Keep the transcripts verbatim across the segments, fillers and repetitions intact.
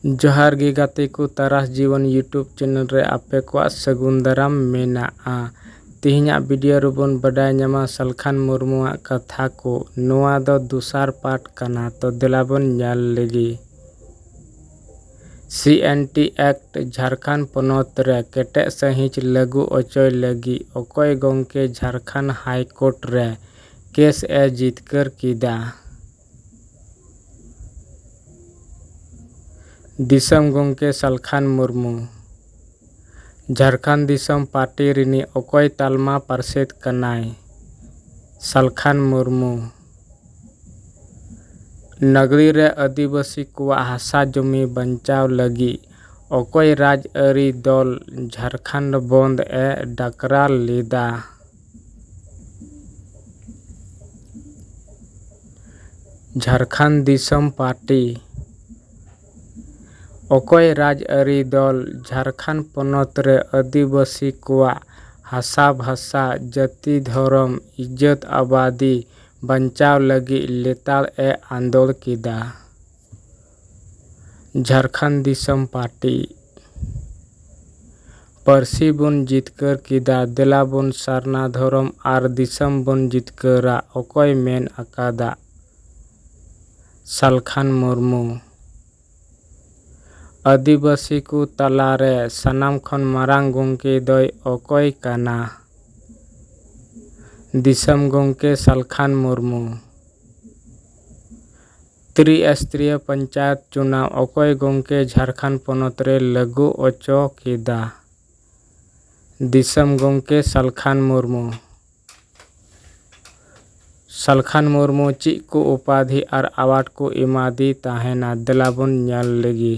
ᱡᱚᱦᱟᱨ ᱜᱮ ᱜᱟᱛᱮ ᱠᱚ, ᱛᱟᱨᱟᱥ ᱡᱤᱵᱚᱱ YouTube channel ᱨᱮ ᱟᱯᱮ ᱠᱚᱣᱟᱜ ᱥᱟᱹᱜᱩᱱ ᱫᱟᱨᱟᱢ ᱢᱮᱱᱟᱜᱼᱟ᱾ ᱛᱮᱦᱮᱧᱟᱜ video ᱨᱮᱵᱚᱱ ᱵᱟᱰᱟᱭ ᱧᱟᱢᱟ ᱥᱟᱞᱠᱷᱟᱱ ᱢᱩᱨᱢᱩᱣᱟᱜ ᱠᱟᱛᱷᱟ ᱠᱚ᱾ ᱱᱚᱣᱟ ᱫᱚ ᱫᱚᱥᱟᱨ part ᱠᱟᱱᱟ, ᱛᱚ ᱫᱮᱞᱟ ᱵᱚᱱ ᱧᱮᱞ ᱞᱮᱜᱮ᱾ C and T Act Jharkhand ᱯᱚᱱᱚᱛ ᱨᱮ ᱠᱮᱴᱮᱡ ᱥᱟᱹᱦᱤᱡ ᱞᱟᱹᱜᱩ ᱚᱪᱚᱭ ᱞᱟᱹᱜᱤᱫ ᱚᱠᱚᱭ ᱜᱚᱢᱠᱮ ᱡᱷᱟᱲᱠᱷᱚᱸᱰ High Court ᱨᱮ case ᱮ ᱡᱤᱛᱠᱟᱹᱨ ᱠᱮᱫᱟ? ᱫᱤᱥᱚᱢ ᱜᱚᱢᱠᱮ ᱥᱟᱞᱠᱷᱟᱱ ᱢᱩᱨᱢᱩ᱾ ᱡᱷᱟᱲᱠᱷᱚᱸᱰ ᱫᱤᱥᱚᱢ ᱯᱟᱨᱴᱤ ᱨᱤᱱᱤᱡ ᱚᱠᱚᱭ ᱛᱟᱞᱢᱟ ᱯᱟᱨᱥᱮᱛ ᱠᱟᱱᱟᱭ? ᱥᱟᱞᱠᱷᱟᱱ ᱢᱩᱨᱢᱩ᱾ ᱱᱟᱜᱽᱨᱤ ᱨᱮ ᱟᱹᱫᱤᱵᱟᱹᱥᱤ ᱠᱚᱣᱟᱜ ᱦᱟᱥᱟ ᱡᱚᱢᱤ ᱵᱟᱧᱪᱟᱣ ᱞᱟᱹᱜᱤᱫ ᱚᱠᱚᱭ ᱨᱟᱡᱽᱟᱹᱨᱤ ᱫᱚᱞ ᱡᱷᱟᱲᱠᱷᱚᱸᱰ ᱵᱚᱱᱫ ᱮ ᱰᱟᱠᱨᱟ ᱞᱮᱫᱟ? ᱡᱷᱟᱲᱠᱷᱚᱸᱰ ᱫᱤᱥᱚᱢ ᱯᱟᱨᱴᱤ᱾ ᱚᱠᱚᱭ ᱨᱟᱡᱽᱟᱹᱨᱤ ᱫᱚᱞ ᱡᱷᱟᱲᱠᱷᱚᱸᱰ ᱯᱚᱱᱚᱛ ᱨᱮ ᱟᱹᱫᱤᱵᱟᱹᱥᱤ ᱠᱚᱣᱟᱜ ᱦᱟᱥᱟ, ᱵᱷᱟᱥᱟ, ᱡᱟᱹᱛᱤ, ᱫᱷᱚᱨᱚᱢ, ᱤᱡᱽᱡᱚᱛ, ᱟᱵᱟᱫᱤ ᱵᱟᱧᱪᱟᱣ ᱞᱟᱹᱜᱤᱫ ᱞᱮᱛᱟᱲ ᱮ ᱟᱸᱫᱳᱲ ᱠᱮᱫᱟ? ᱡᱷᱟᱲᱠᱷᱚᱸᱰ ᱫᱤᱥᱚᱢ ᱯᱟᱨᱴᱤ᱾ ᱯᱟᱹᱨᱥᱤ ᱵᱚᱱ ᱡᱤᱛᱠᱟᱹᱨ ᱠᱮᱫᱟ, ᱫᱮᱞᱟ ᱵᱚᱱ ᱥᱟᱨᱱᱟ ᱫᱷᱚᱨᱚᱢ ᱟᱨ ᱫᱤᱥᱚᱢ ᱵᱚᱱ ᱡᱤᱛᱠᱟᱹᱨᱟ, ᱚᱠᱚᱭ ᱢᱮᱱ ᱟᱠᱟᱫᱟ? ᱥᱟᱞᱠᱷᱟᱱ ᱢᱩᱨᱢᱩ᱾ ᱟᱹᱫᱤᱵᱟᱹᱥᱤ ᱠᱚ ᱛᱟᱞᱟᱨᱮ ᱥᱟᱱᱟᱢ ᱠᱷᱚᱱ ᱢᱟᱨᱟᱝ ᱜᱚᱢᱠᱮ ᱫᱚᱭ ᱚᱠᱚᱭ ᱠᱟᱱᱟ? ᱫᱤᱥᱚᱢ ᱜᱚᱢᱠᱮ ᱥᱟᱞᱠᱷᱟᱱ ᱢᱩᱨᱢᱩ᱾ ᱛᱨᱤᱥᱛᱨᱤᱭᱚ ᱯᱚᱧᱪᱟᱭᱮᱛ ᱪᱩᱱᱟᱣ ᱚᱠᱚᱭ ᱜᱚᱢᱠᱮ ᱡᱷᱟᱲᱠᱷᱚᱸᱰ ᱯᱚᱱᱚᱛ ᱨᱮ ᱞᱟᱹᱜᱩ ᱚᱪᱚ ᱠᱮᱫᱟ? ᱫᱤᱥᱚᱢ ᱜᱚᱢᱠᱮ ᱥᱟᱞᱠᱷᱟᱱ ᱢᱩᱨᱢᱩ᱾ ᱥᱟᱞᱠᱷᱟᱱ ᱢᱩᱨᱢᱩ ᱪᱮᱫ ᱠᱚ ᱩᱯᱟᱫᱷᱤ ᱟᱨ award ᱠᱚ ᱮᱢᱟᱫᱮ ᱛᱟᱦᱮᱱᱟ? ᱫᱮᱞᱟ ᱵᱚᱱ ᱧᱮᱞ ᱞᱮᱜᱮ᱾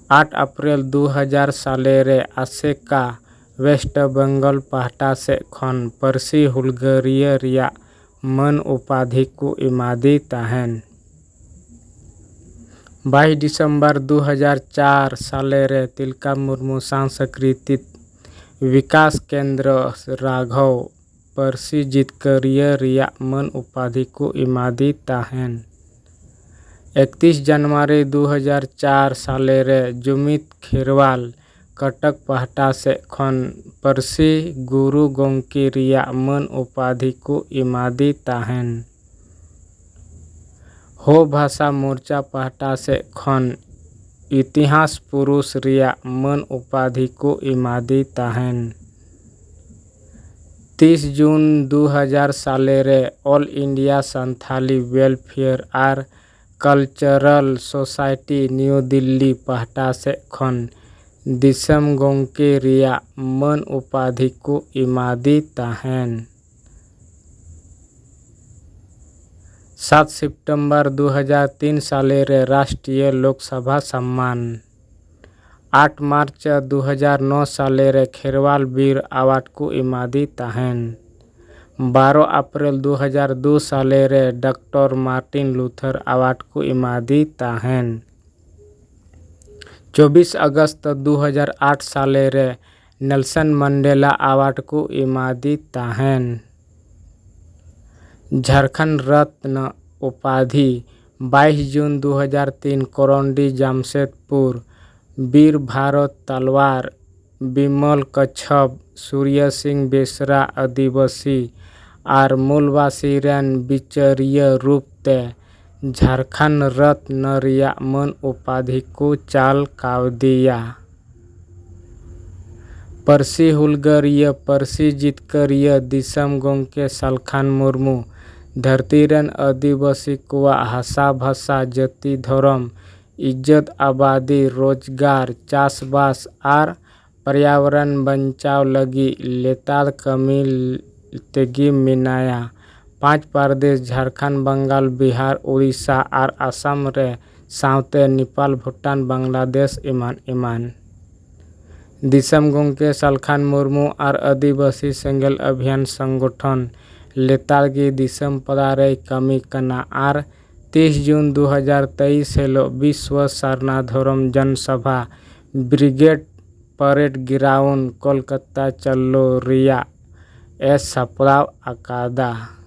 ᱟᱴ ᱮᱯᱨᱤᱞ ᱫᱩ ᱦᱟᱡᱟᱨ ᱥᱟᱞᱮ ᱨᱮ ᱟᱥᱮᱠᱟ, ᱣᱮᱥᱴ ᱵᱮᱝᱜᱚᱞ ᱯᱟᱦᱴᱟ ᱥᱮᱫ ᱠᱷᱚᱱ ᱯᱟᱹᱨᱥᱤ ᱦᱩᱞᱜᱟᱹᱨᱤᱭᱟᱹ ᱨᱮᱭᱟᱜ ᱢᱟᱹᱱ ᱩᱯᱟᱫᱷᱤ ᱠᱚ ᱮᱢᱟᱫᱮ ᱛᱟᱦᱮᱱ᱾ ᱵᱟᱭᱤᱥ ᱰᱤᱥᱮᱢᱵᱚᱨ ᱫᱩ ᱦᱟᱡᱟᱨ ᱪᱟᱨ ᱥᱟᱞᱮ ᱨᱮ ᱛᱤᱞᱠᱟ ᱢᱩᱨᱢᱩ ᱥᱟᱝᱥᱠᱨᱤᱛᱤᱠ ᱵᱤᱠᱟᱥ ᱠᱮᱱᱫᱨᱚ ᱨᱟᱜᱷᱚᱣ ᱯᱟᱹᱨᱥᱤ ᱡᱤᱛᱠᱟᱹᱨᱤᱭᱟᱹ ᱨᱮᱭᱟᱜ ᱢᱟᱹᱱ ᱩᱯᱟᱫᱷᱤ ᱠᱚ ᱮᱢᱟᱫᱮ ᱛᱟᱦᱮᱱ᱾ ᱮᱠᱛᱤᱥ ᱡᱟᱱᱩᱣᱟᱨᱤ ᱫᱩ ᱦᱟᱡᱟᱨ ᱪᱟᱨ ᱥᱟᱞᱮ ᱨᱮ ᱡᱩᱢᱤᱫ ᱠᱷᱮᱨᱣᱟᱞ ᱠᱚᱴᱚᱠ ᱯᱟᱦᱴᱟ ᱥᱮᱫ ᱠᱷᱚᱱ ᱯᱟᱹᱨᱥᱤ ᱜᱩᱨᱩ ᱜᱚᱢᱠᱮ ᱨᱮᱭᱟᱜ ᱢᱟᱹᱱ ᱩᱯᱟᱫᱷᱤ ᱠᱚ ᱮᱢᱟᱫᱮ ᱛᱟᱦᱮᱱ᱾ ᱦᱳ ᱵᱷᱟᱥᱟ ᱢᱳᱨᱪᱟ ᱯᱟᱦᱴᱟ ᱥᱮᱫ ᱠᱷᱚᱱ ᱤᱛᱤᱦᱟᱥ ᱯᱩᱨᱩᱥ ᱨᱮᱭᱟᱜ ᱢᱟᱹᱱ ᱩᱯᱟᱫᱷᱤ ᱠᱚ ᱮᱢᱟᱫᱮ ᱛᱟᱦᱮᱱ᱾ ᱛᱤᱥ ᱡᱩᱱ ᱫᱩ ᱦᱟᱡᱟᱨ ᱥᱟᱞᱮ ᱨᱮ All India Santhali Welfare ᱟᱨ Cultural Society ᱱᱤᱭᱩ ᱫᱤᱞᱞᱤ ᱯᱟᱦᱴᱟ ᱥᱮᱫ ᱠᱷᱚᱱ ᱫᱤᱥᱚᱢ ᱜᱚᱢᱠᱮ ᱨᱮᱭᱟᱜ ᱢᱟᱹᱱ ᱩᱯᱟᱫᱷᱤ ᱠᱚ ᱮᱢᱟᱫᱮ ᱛᱟᱦᱮᱱ᱾ ᱥᱟᱛ ᱥᱮᱯᱴᱮᱢᱵᱚᱨ ᱫᱩ ᱦᱟᱡᱟᱨ ᱛᱤᱱ ᱥᱟᱞᱮ ᱨᱮ ᱨᱟᱥᱴᱨᱤᱭᱚ ᱞᱳᱠ ᱥᱚᱵᱷᱟ ᱥᱚᱢᱢᱟᱱ᱾ ᱟᱴ ᱢᱟᱨᱪ ᱫᱩ ᱦᱟᱡᱟᱨ ᱱᱚ ᱥᱟᱞᱮ ᱨᱮ ᱠᱷᱮᱨᱣᱟᱞ ᱵᱤᱨ ᱟᱣᱟᱨᱰ ᱠᱚ ᱮᱢᱟᱫᱮ ᱛᱟᱦᱮᱱ᱾ ᱵᱟᱨᱚ ᱮᱯᱨᱤᱞ ᱫᱩ ᱦᱟᱡᱟᱨ ᱫᱩ ᱥᱟᱞᱮ ᱨᱮ ᱰᱚᱠᱴᱚᱨ ᱢᱟᱨᱴᱤᱱ ᱞᱩᱛᱷᱟᱨ ᱟᱣᱟᱨᱰ ᱠᱚ ᱮᱢᱟᱫᱮ ᱛᱟᱦᱮᱱ᱾ ᱪᱚᱵᱵᱤᱥ ᱟᱜᱚᱥᱴ ᱫᱩ ᱦᱟᱡᱟᱨ ᱟᱴ ᱥᱟᱞᱮ ᱨᱮ ᱱᱮᱞᱥᱚᱱ ᱢᱟᱱᱰᱮᱞᱟ ᱟᱣᱟᱨᱰ ᱠᱚ ᱮᱢᱟᱫᱮ ᱛᱟᱦᱮᱱ᱾ ᱡᱷᱟᱨᱠᱷᱚᱸᱰ ᱨᱚᱛᱱ ᱩᱯᱟᱫᱷᱤ᱾ ᱵᱟᱭᱤᱥ ᱡᱩᱱ ᱫᱩ ᱦᱟᱡᱟᱨ ᱛᱤᱱ ᱠᱚᱨᱚᱱᱰᱤ ᱡᱟᱢᱥᱮᱫᱽᱯᱩᱨ ᱵᱤᱨ ᱵᱷᱟᱨᱚᱛ ᱛᱟᱞᱣᱟᱨ, ᱵᱤᱢᱚᱞ ᱠᱟᱪᱷᱚᱯ, ᱥᱩᱨᱭᱚ ᱥᱤᱝ ᱵᱮᱥᱨᱟ ᱟᱹᱫᱤᱵᱟᱹᱥᱤ ᱟᱨ ᱢᱩᱞᱵᱟᱥᱤ ᱨᱮᱱ ᱵᱤᱪᱟᱹᱨᱤᱭᱟᱹ ᱨᱩᱯ ᱛᱮ ᱡᱷᱟᱨᱠᱷᱚᱸᱰ ᱨᱚᱛᱱ ᱨᱮᱭᱟᱜ ᱢᱟᱹᱱ ᱩᱯᱟᱫᱷᱤ ᱠᱚ ᱪᱟᱞ ᱠᱟᱣᱫᱮᱭᱟ᱾ ᱯᱟᱹᱨᱥᱤ ᱦᱩᱞᱜᱟᱹᱨᱤᱭᱟᱹ, ᱯᱟᱹᱨᱥᱤ ᱡᱤᱛᱠᱟᱹᱨᱤᱭᱟᱹ, ᱫᱤᱥᱚᱢ ᱜᱚᱢᱠᱮ ᱥᱟᱞᱠᱷᱟᱱ ᱢᱩᱨᱢᱩ ᱫᱷᱟᱹᱨᱛᱤ ᱨᱮᱱ ᱟᱹᱫᱤᱵᱟᱹᱥᱤ ᱠᱚᱣᱟᱜ ᱦᱟᱥᱟ ᱵᱷᱟᱥᱟ, ᱡᱟᱹᱛᱤ ᱫᱷᱚᱨᱚᱢ, ᱤᱡᱽᱡᱚᱛ ᱟᱵᱟᱫᱤ, ᱨᱳᱡᱽᱜᱟᱨ, ᱪᱟᱥᱵᱟᱥ ᱟᱨ ᱯᱚᱨᱭᱟᱵᱚᱨᱚᱱ ᱵᱟᱧᱪᱟᱣ ᱞᱟᱹᱜᱤᱫ ᱞᱮᱛᱟᱲ ᱠᱟᱹᱢᱤ ᱛᱮᱜᱮ ᱢᱮᱱᱟᱭᱟ᱾ ᱯᱟᱸᱪ ᱯᱨᱚᱫᱮᱥ, ᱡᱷᱟᱲᱠᱷᱚᱸᱰ, ᱵᱟᱝᱜᱟᱞ, ᱵᱤᱦᱟᱨ, ᱩᱲᱤᱥᱥᱟ ᱟᱨ ᱟᱥᱟᱢ ᱨᱮ, ᱥᱟᱶᱛᱮ ᱱᱮᱯᱟᱞ, ᱵᱷᱩᱴᱟᱱ, ᱵᱟᱝᱞᱟᱫᱮᱥ ᱮᱢᱟᱱ ᱮᱢᱟᱱ᱾ ᱫᱤᱥᱚᱢ ᱜᱚᱢᱠᱮ ᱥᱟᱞᱠᱷᱟᱱ ᱢᱩᱨᱢᱩ ᱟᱨ ᱟᱹᱫᱤᱵᱟᱹᱥᱤ ᱥᱮᱸᱜᱮᱞ ᱚᱵᱷᱤᱭᱟᱱ ᱥᱚᱝᱜᱚᱴᱷᱚᱱ ᱞᱮᱛᱟᱲ ᱜᱮ ᱫᱤᱥᱚᱢ ᱯᱟᱲᱟ ᱨᱮᱭ ᱠᱟᱹᱢᱤ ᱠᱟᱱᱟ ᱟᱨ ᱛᱤᱥ ᱡᱩᱱ ᱫᱩ ᱦᱟᱡᱟᱨ ᱛᱮᱭᱤᱥ ᱦᱤᱞᱳᱜ ᱵᱤᱥᱣᱚ ᱥᱟᱨᱱᱟ ᱫᱷᱚᱨᱚᱢ ᱡᱚᱱ ᱥᱚᱵᱷᱟ ᱵᱨᱤᱜᱮᱰ ᱯᱟᱨᱮᱰ ᱜᱨᱟᱣᱩᱱᱰ, ᱠᱳᱞᱠᱟᱛᱟ ᱪᱟᱞᱞᱳ ᱨᱮᱭᱟᱜ ᱮ ᱥᱟᱯᱲᱟᱣ ᱟᱠᱟᱫᱟ᱾